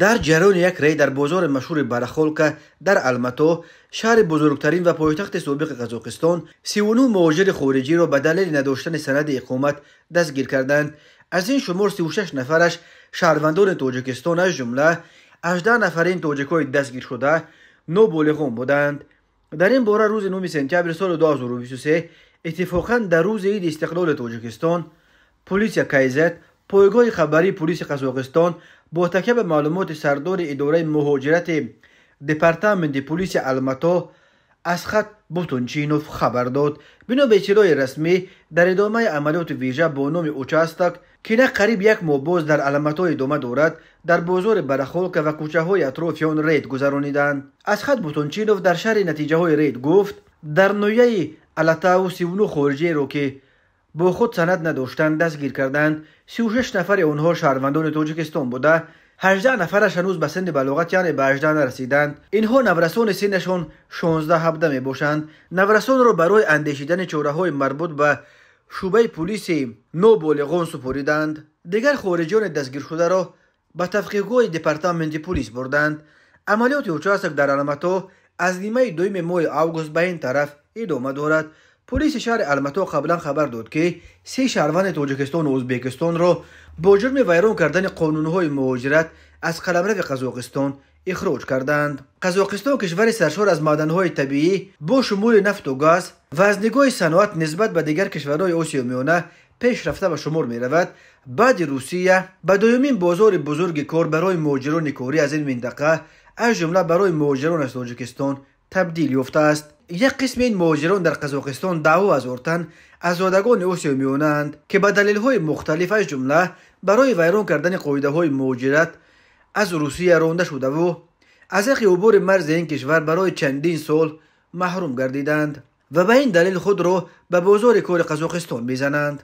Дар ҷараёни як рейд дар бозори машҳури Барахолка дар Алмато, шаҳри бузургтарин ва пойтахти собиқи Қазоқистон, 39 муҳоҷири хориҷиро ба далели надоштани санади иқомат дастгир карданд. Аз ин шумор 36 нафараш шаҳрвандони Тоҷикистон, аз ҷумла 18 нафари ин тоҷикҳои дастгиршуда ноболиғон буданд. Дар ин бора рӯзи 9 сентябри соли 2023, иттифоқан дар рӯзи иди истиқлоли Тоҷикистон, Полиция KZ, пойгоҳи хабарии полиси Қазоқистон, бо такя ба маълумоти сардори идораи муҳоҷирати департаменти полиси Алмато Асхат Бутунчинов хабар дод. Бино ба иттилои расмӣ, дар идомаи амалиёти вижа бо номи «Участок», ки на қариб як моҳ боз дар Алмато идома дорад, дар бозори Барахолка ва кӯчаҳои атрофи он рейд гузарониданд. Асхат Бутунчинов дар шарҳи натиҷаҳои рейд гуфт, дар ноҳияи Алатау 39 хориҷиеро, ки бо худ санад надоштанд, дастгир карданд. 36 нафари онҳо шаҳрвандони Тоҷикистон буда, 18 нафараш ҳанӯз ба синни балоғат, яъне ба 18 нарасиданд. Инҳо наврасони синнашон 16-17 мебошанд. Наврасонро барои андешидани чораҳои марбут ба шӯъбаи пулиси ноболиғон супориданд. Дигар хориҷиёни дастгиршударо ба тавқифгоҳи департаменти пулис бурданд. Амалиёти «Участок» дар Алмато аз нимаи дуюми моҳи август ба ин тараф идома дорад. Полиси шаҳри Алмато қаблан хабар дод, ки се шаҳрванди Тоҷикистону Ӯзбекистонро бо ҷурми вайрон кардани қонунҳои муҳоҷират аз қаламрави Қазоқистон ихроҷ карданд. Қазоқистон кишвари саршор аз маъданҳои табиӣ бо шумули нафту газ ва аз нигоҳи саноат нисбат ба дигар кишварҳои Осиёи Миёна пешрафта ба шумор меравад. Баъди Русия ба дуюмин бозори бузурги кор барои муҳоҷирони корӣ аз ин минтақа, аз ҷумла барои муҳоҷирон аз Тоҷикистон, табдил ёфтааст. Як қисми ин муҳоҷирон дар Қазоқистон даҳу ҳазор тан аз зодагони Осиёи Миёнаанд, ки ба далелҳои мухталиф, аз ҷумла барои вайрон кардани қоидаҳои муҳоҷират, аз Русия ронда шудаву аз ҳаққи убури марзи ин кишвар барои чандин сол маҳрум гардиданд ва ба ин далел худро ба бозори кори Қазоқистон мезананд.